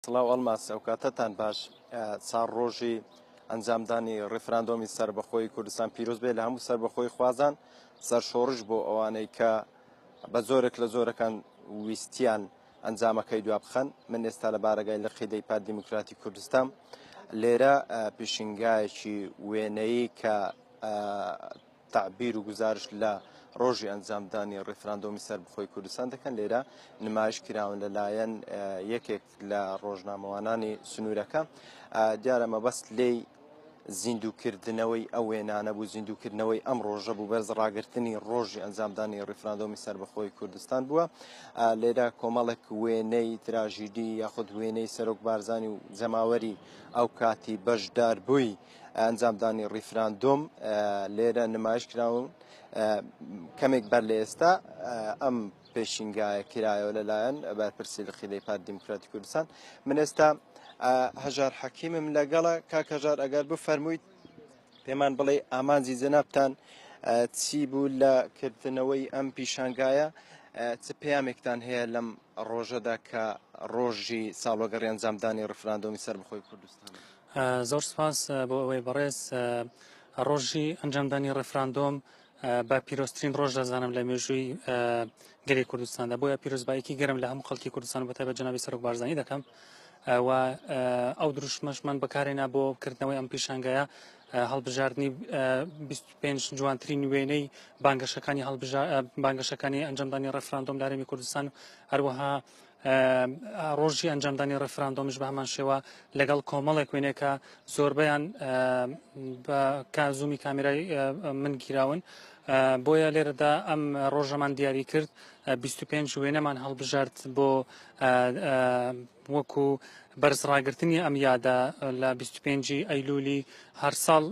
سڵاو ئەڵماس ئەوکاتەتان باش چار ڕۆژی ئەنجامدانی ڕیفراندۆمی سەربەخۆی کوردستان پیرۆز بێ لە هەموو سەربەخۆی خوازان سەر شۆڕش بۆ ئەوانەی کە بە زۆرێک لە زۆرەکان ویستیان ئەنجامەکەی دوابخەن من ئێستا لە بارەگای لقی دەی پارت دیموکراتی کوردستان لێرە پیشنگایەکی وێنەیی کە تەعبیر و گوزارشت لە ڕۆژی ئەنجامدانی ڕیفراندۆمی سەربەخۆی کوردستان دەکەن لێرە نمایش کراون لەلایەن یەکێک لە ڕۆژنامەوانانی سنوورەکە دیارە مەبەست لێی زیندووکردنەوەی ئەو وێنانە بوو زیندووکردنەوەی ئەم ڕۆژە بوو بەرز ڕاگرتنی ڕۆژی ئەنجامدانی ڕیفراندۆمی سەربەخۆی کوردستان بووە لێرە کۆمەڵێک وێنەی تراژیدی یاخود وێنەی سەرۆک بارزانی و جەماوەری ئەو کاتی بەشدار بووی ئەنجامدانی ڕیفراندۆم لێرە نمایش کراون کەمێک بەر لە ئێستا ئەم پێشینگایە کرایەوە لەلایەن بەرپرسی لقیلەی پارت دیموکراتی کوردستان من ئێستا هەژار حەکیمم لەگەڵە کاک هەژار ئەگەر بفەرموویت پێمان بڵێ ئامانجی جەنابتان چی بوو لە کردنەوەی ئەم پیشانگایە چ پەیامێکتان هەیە لەم ڕۆژەدا کە ڕۆژی ساڵوەگەڕی ئەنجامدانی ڕفراندۆمی سەربەخۆی کوردستان؟ زۆر سپاس بۆ ئەوەی بەڕێز ڕۆژی ئەنجامدانی ڕێفراندۆم بە پیرۆزترین ڕۆژ دەزانم لە مێژووی گەلی کوردستاندا بۆیە پیرۆزبایەکی گەرم لە هەموو خەڵکی کوردستان بە تایبەت جەنابی سەرۆک بارزانی دەکەم و ئەو دروشمەشمان بەکارێنا بۆ کردنەوەی ئەم پیشانگایە هەڵبژاردنی 25 جوانترین وێنەی بانگەشەکانی بانگەشەکانی ئەنجامدانی ڕێفراندۆم لە هەرێمی کوردستان هەروەها ڕۆژی ئەنجامدانی ڕێفراندۆمیش بە هەمان شێوە لەگەڵ کۆمەڵێک وێنەکە زۆربەیان بە کازومی کامیرای من گیراون بۆیە لێرەدا ئەم ڕۆژەمان دیاری کرد 25 وێنەمان هەڵبژارد بۆ وەکو بەرز ڕاگرتنی ئەم یادە لە 25 ئەیلولی هەر ساڵ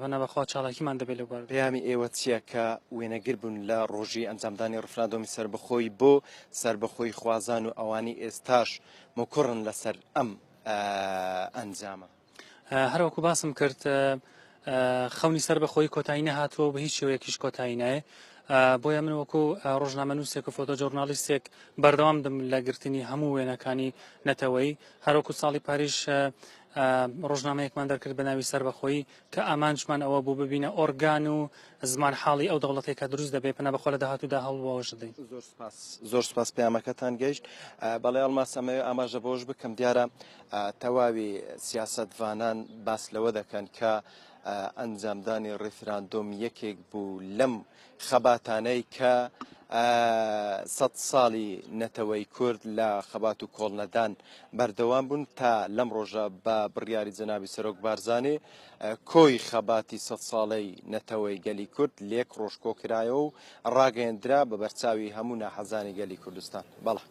بەنا بەخوا چالاکیمان دەبێت لەو بارەوە. پەیامی ئێوە چییە کە وێنەگر بوون لە ڕۆژی ئەنجامدانی ڕفراندۆمی سەربەخۆی بۆ سەربەخۆی خوازان و ئەوانی ئێستاش مکوڕن لەسەر ئەم ئەنجامە؟ هەروەکو باسم کرد خەونی سەربەخۆیی کۆتایی نەهاتووە و بە هیچ شێوەیەکیش کۆتایی نایێ بۆیە من وەکو ڕۆژنامەنووسێک و فۆتۆجۆرنالیستێک بەردەوام دەم لە گرتنی هەموو وێنەکانی نەتەوەیی هەروەکو ساڵی پاریش ڕۆژنامەیەکمان دەرکرد بە ناوی سەربەخۆیی کە ئامانجمان ئەوە بوو ببینە ئۆرگان و زمان حاڵی ئەو دەوڵەتەی کە دروست دەبێت پەنا بەخوا لە داهاتوودا هەوڵ بۆ ئەوەش دەدەین. زۆر سپاس زۆر سپاس پەیامەکەتان گەیشت. بەڵێ ئەڵماس ئەمەوێ ئاماژە بەوەش بکەم دیارە تەواوی سیاسەتڤانان باس لەوە دەکەن کە ئەنجامدانی ڕیفراندۆم یەکێک بوو لەم خەباتانەی کە سەد ساڵی نەتەوەی کورد لە خەبات و کۆڵنەدان بەردەوام بوون تا لەم ڕۆژە بە بڕیاری جەنابی سەرۆک بارزانی کۆی خەباتی سەد ساڵەی نەتەوەی گەلی کورد لێک ڕۆژ کۆکرایەوە و ڕاگەیەندرا بە بەرچاوی هەموو ناحەزانی گەلی کوردستان. بەڵێ.